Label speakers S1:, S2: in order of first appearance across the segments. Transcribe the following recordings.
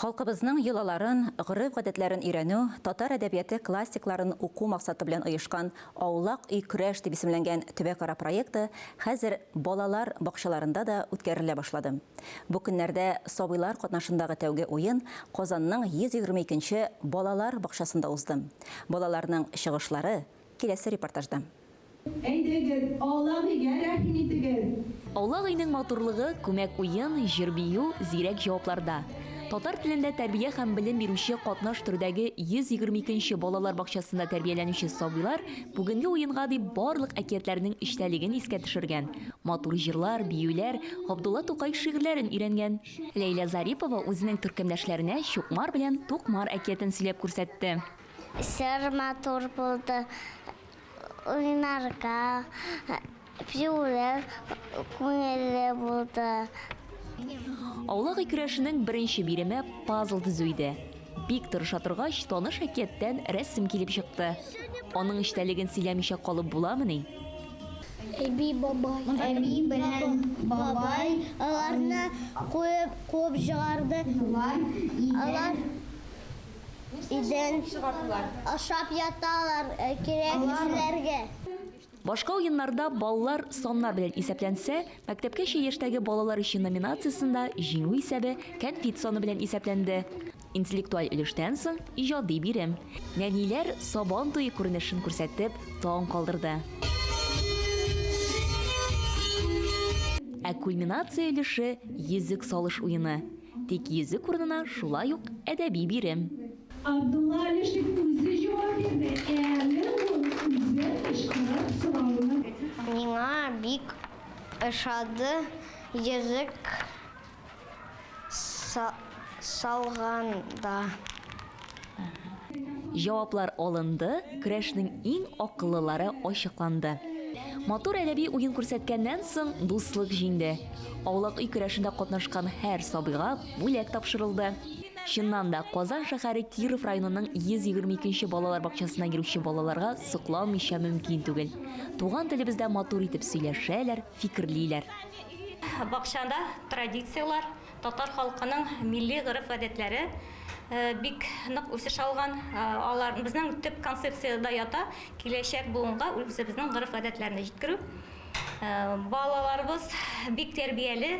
S1: Халкыбызның йолаларын, гореф-гадәтләрен өйрәнү, татар әдәбияты классикларын уку максаты белән оешкан Аулак өй көрәш дип исемләнгән төбәкара проекты хәзер балалар бакчаларында да үткәрелә башлады. Бу көннәрдә сабыйлар катнашындагы тәүге уен Казанның 122 нче балалар бакчасында узды. Балаларның чыгышлары киләсе репортажда.
S2: Әйдәгез, аулак өйгә рәхим итегез!
S3: Аулак өйнең матурлыгы, күмәк уен, җыр-бию, зирәк җавапларда. Татар телендә тәрбия һәм белем бирүче катнаш төрдәге 122 нче балалар бакчасында тәрбияләнүче сабыйлар бүгенге уенга дип барлык әкиятләрнең эчтәлеген искә төшергән, матур җырлар, биюләр, Габдулла Тукай шигырьләрен өйрәнгән. Ләйлә Зарипова үзенең төркемдәшләренә Чукмар белән Тукмар әкиятен сөйләп күрсәтте.
S4: Җыр матур булды. Уйнарга, биюләр күңелле булды.
S3: Аулак өй көрәшенең беренче биреме пазл төзү иде. Бик тырыша торгач, таныш әкияттән рәсем килеп чыкты. Аның эчтәлеген сөйләмичә калып буламыни?
S4: Әби, бабай. Әби белән бабай аларны куып, куып чыгарды. Алар Өйдән ашап яталар кирәк кешеләргә.
S3: Башка уеннарда баллар саннар белән исәпләнсә, мәктәпкәчә яшьтәге балалар өчен номинациясендә җиңү исәбе кәнфит саны белән исәпләнде. Интеллектуаль өлештән соң, иҗади бирем. Нәниләр Сабан туе күренешен күрсәтеп, таң калдырды. Ә кульминация өлеше, йөзек салыш уены. Тик йөзек урынына шулай ук әдәби бирем.
S2: Абдулла Алишев үзе җавап бирде, әле ул үзе кычкырып сорауны.
S4: Миңа бик ошады йөзек салганда.
S3: Җаваплар алынды, көрәшнең иң акыллылары ачыкланды. Матур әдәби уен күрсәткәннән соң, дуслык җиңде. Аулак өй көрәшендә катнашкан һәр сабыйга бүләк тапшырылды. Чыннан да, Казан шәһәре Киров районының 122 нче балалар бакчасына йөрүче балаларга сокланмыйча мөмкин түгел. Туган телебездә матур итеп сөйләшәләр, фикерлиләр.
S5: Бакчада традицияләр Татар халкының милли гореф-гадәтләре бик нык үсеш алган. Алар безнең төп концепциядә ята, киләчәк буынга үзебезнең гореф-гадәтләрне җиткерү. Балаларыбыз бик тәрбияле,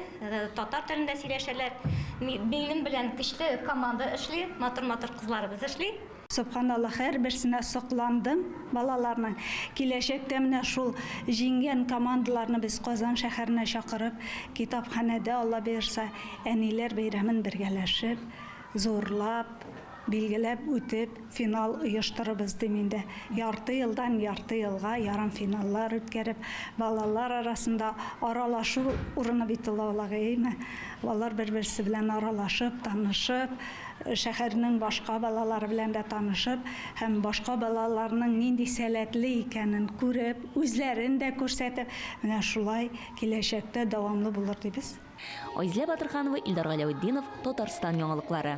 S5: татар телендә сөйләшәләр. Минем белән көчле команда эшли, матур-матур кызларыбыз эшли.
S6: Сөбханалла, һәрберсенә сокландым балаларның. Киләчәктә менә шул җиңгән командаларны без Казан шәһәренә чакырып, китапханәдә, Алла боерса, әниләр бәйрәмен бергәләшеп, зурлап, билгеләп үтеп, финал оештырырбыз дим инде. Ярты елдан ярты елга ярымфиналлар үткәреп, балалар арасында аралашу урыны бит ул алар, әйеме? Алар бер-берсе белән аралашып, танышып, Шәһәрнең башка балалары белән дә танышып һәм башка балаларның нинди сәләтле икәнен күреп, үзләрен дә күрсәтеп, менә шулай киләчәктә дәвамлы булыр дибез.
S3: Айзилә Батырханова, Илдар Галәветдинов, Татарстан яңалыклары.